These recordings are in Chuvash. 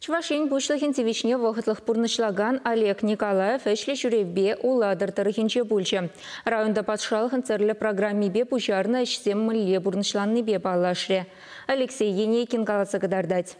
Чӑваш Ен Пуҫлӑхӗн тивӗҫне вӑхӑтлӑх пурнӑҫлакан Олег Николаев ӗҫлӗ ҫӳревпе Улатӑр тӑрӑхӗнче пулчӗ. Районта патшалӑхӑн тӗрлӗ программипе пуҫарнӑ ӗҫсем мӗнле пурнӑҫланнипе паллашрӗ. Алексей Енейкин каласа кӑтартать.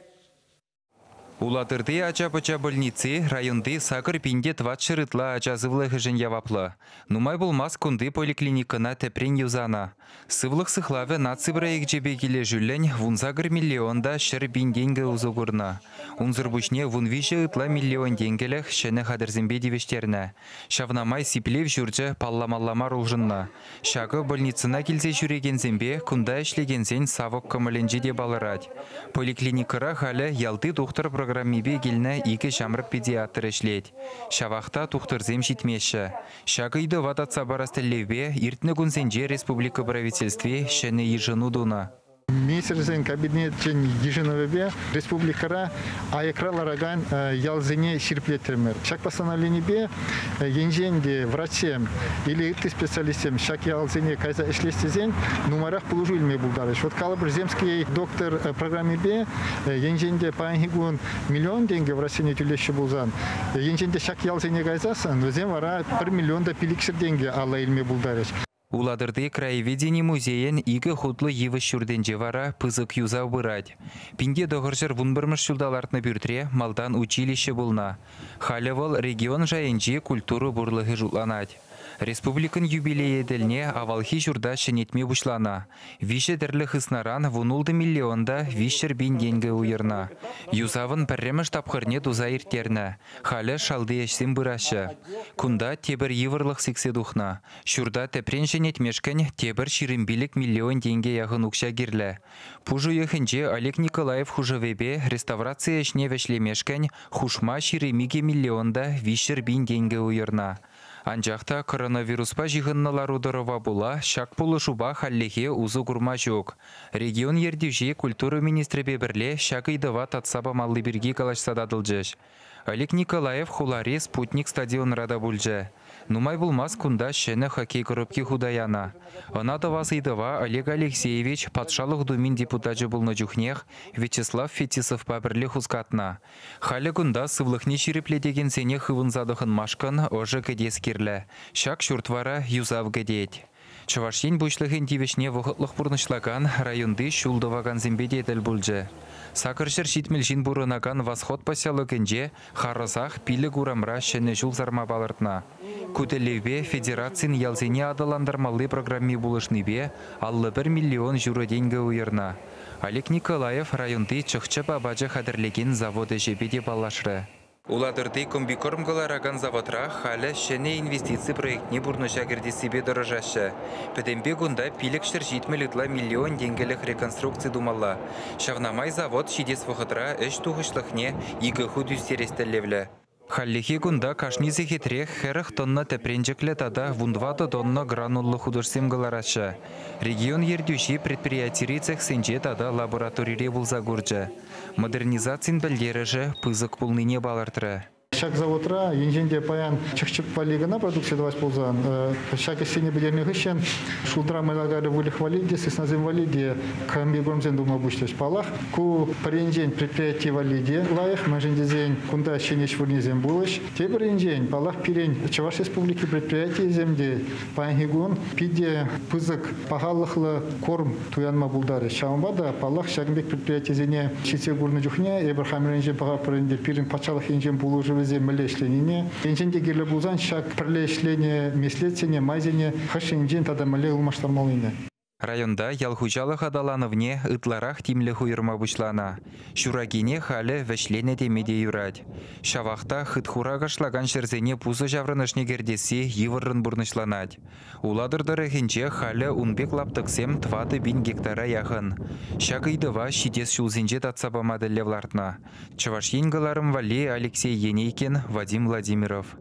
Улатӑрти ача-пӑча больници районти 8400 ытла ача сывлӑхӗшӗн яваплӑ. Нумай пулмасть кунти поликлиникӑна тӗпрен юсанӑ. Сывлӑх сыхлавӗ наци проекчӗпе килӗшӳллӗн 18 миллион та 100 пин тенкӗ усӑ курнӑ. Унсӑр пуҫне 13 ытла миллион тенкӗлӗх ҫӗнӗ хатӗрсемпе тивӗҫтернӗ. Ҫавна май сиплев ҫурчӗ палламалла мар улшӑннӑ. Ҫакӑ больницӑна килсе ҫӳрекенсемпе кунта ӗҫлекенсен савӑк кӑмӑлӗнче те палӑрать. Поликлиникӑра халӗ ялти тухтӑр программипе килнӗ икӗ ҫамрӑк педиатр ӗҫлет. Ҫавах та тухтӑрсем ҫитмеҫҫӗ. Ҫак ыйтӑва татса парас тӗллевпе иртнӗ кунсенче республика правительстви ҫӗнӗ йышӑну тунӑ. Министрсен кабинечӗн йышӑнӑвӗпе республикӑра аякра ларакан ялсене ҫирӗплетрӗмӗр. Ҫак постановленипе енчен те врачсем или ытти специалистсем ҫак ялсене кайса ӗҫлес тесен нумайрах пулӑшу илме пултарӗҫ. Вот калӑпӑр, Земский доктор программипе енчен те паянхи кун миллион тенкӗ врачсене тӳлеҫҫӗ пулсан, енчен те ҫак ялсене кайсассӑн вӗсем вара 1 миллион та 500 тенкӗ алла илме пултарӗҫ. Улатӑрти краеведени музейӗн икӗ хутлӑ йывӑҫ ҫуртӗнче вара пысӑк юсав пырать. 1911 ҫулта лартнӑ пӳртре малтан училище пулнӑ. Халӗ вӑл регион шайӗнчи культура пурлӑхӗ шутланать. Республикӑн юбилейӗ тӗлне авалхи ҫурта ҫӗнетме пуҫланӑ. Виҫӗ тӗрлӗ хыснаран 16 миллион та 300 пин тенкӗ уйӑрнӑ. Юсавӑн пӗрремӗш тапхӑрне туса ирттернӗ. Халӗ шалти ӗҫсем пыраҫҫӗ. Кунта тепӗр йывӑрлӑх сиксе тухнӑ. Ҫурта тӗпрен ҫӗнетмешкӗн тепӗр 25 миллион тенкӗ яхӑн укҫа кирлӗ. Пуш уйӑхӗнче Олег Николаев хушӑвӗпе реставраци ӗҫне вӗҫлемешкӗн хушма 22 миллион та 300 пин тенкӗ уйӑрнӑ. Анчах та коронавируспа ҫыхӑннӑ лару-тӑрӑва пула ҫак пулӑшупа хальлӗхе усӑ курма ҫук. Регион ертӳҫи культура министрӗпе пӗрле ҫак ыйтӑва татса памалли пирки калаҫса татӑлчӗҫ. Олег Николаев хулари «Спутник» стадионра та пулчӗ. Нумай пулмасть кунта ҫӗнӗ хоккей коробки хута янӑ. Ӑна тӑвас ыйтӑва Олег Алексеевич Патшалӑх Думин депутачӗ пулнӑ чухнех Вячеслав Фетисовпа пӗрле хускатнӑ. Халӗ кунта сывлӑхне ҫирӗплетекенсене хывӑнса тӑхӑнмашкӑн ӑшӑ кӗтес кирлӗ. Ҫак ҫурт вара юсав кӗтет. Чӑваш Ен Пуҫлӑхӗн тивӗҫне вӑхӑтлӑх пурнӑҫлакан районти ҫул тӑвакансемпе те тӗл пулчӗ. 870 ҫын пурӑнакан Восход поселокӗнче харӑсах пилӗк урамра ҫӗнӗ ҫул сарма палӑртнӑ. Ку тӗллевпе федерацин ялсене аталантармалли программи пулӑшнипе 51 миллион ҫурӑ тенкӗ уйӑрнӑ. Олег Николаев районти чӑх-чӗп апачӗ хатӗрлекен завод ӗҫӗпе те паллашрӗ. Улатӑрти комбикорм кӑларакан заводра халӗ ҫӗнӗ инвестици проектне пурнӑҫа кӗртессипе тӑрӑшаҫҫӗ. Пӗтӗмпе кунта 570 ытла миллион тенкӗлӗх реконструкци тумалла. Ҫавна май завод ҫитес вӑхӑтра ӗҫ тухӑҫлӑхне икӗ хут ӳстерес тӗллевлӗ. Хальлӗхе кунта кашни сехетрех 40 тонна тӗпренчӗклӗ тата 14 тонна грануллӑ хутӑшсем кӑлараҫҫӗ. Регион ертӳҫи предприятири цехсенче тата лабораторире пулса курчӗ. Модернизацин пӗлтерӗшӗ пысӑк пулнине палӑртрӗ. Ҫак заводра енчен те паян чӑх-чӗп валли кӑна продукци тӑвас пулсан, ҫак ӗҫсене пӗтернӗ хыҫҫӑн шултра майлакаллӑ выльӑх валли те, сыснасем валли те комбикормсем тума пуҫлӗҫ. Паллах, ку пӗр енчен предприяти валли те лайӑх, мӗншӗн тесен кунта ҫӗнӗ ӗҫ вырӑнӗсем пулӗҫ. Тепӗр енчен, паллах, пирӗн Чӑваш Республики предприятийӗсем те паянхи кун питӗ пысӑк пахалӑхлӑ корм туянма пултарӗҫ. Ҫавӑнпа та, паллах, ҫакӑн пек предприятисене ҫитсе курнӑ чухне эпир хамӑр енчен пӑхатпӑр ӗнтӗ, пирӗн патшалӑх енчен пулӑшӑвӗсем мӗнле ӗҫленине. Енчен те кирлӗ пулсан ҫак пӗрле ӗҫленӗ меслетсене, майсене хӑш енчен тата мӗнле ылмаштармаллине. Районта ял хуҫалӑх аталанӑвне ытларах тимлӗх уйӑрма пуҫланӑ. Ҫуракине халӗ вӗҫленӗ теме те юрать. Ҫавах та хытхура кашлакан ҫӗрсене пусӑ ҫаврӑнӑшне кӗртесси йывӑррӑн пурнӑҫланать. Улатӑр тӑрӑхӗнче халӗ ун пек лаптӑксем 4000 гектара яхӑн. Ҫак ыйтӑва ҫитес ҫулсенче татса пама тӗллев лартнӑ. Чӑваш Ен кӑларӑм валли Алексей Енейкин, Вадим Владимиров.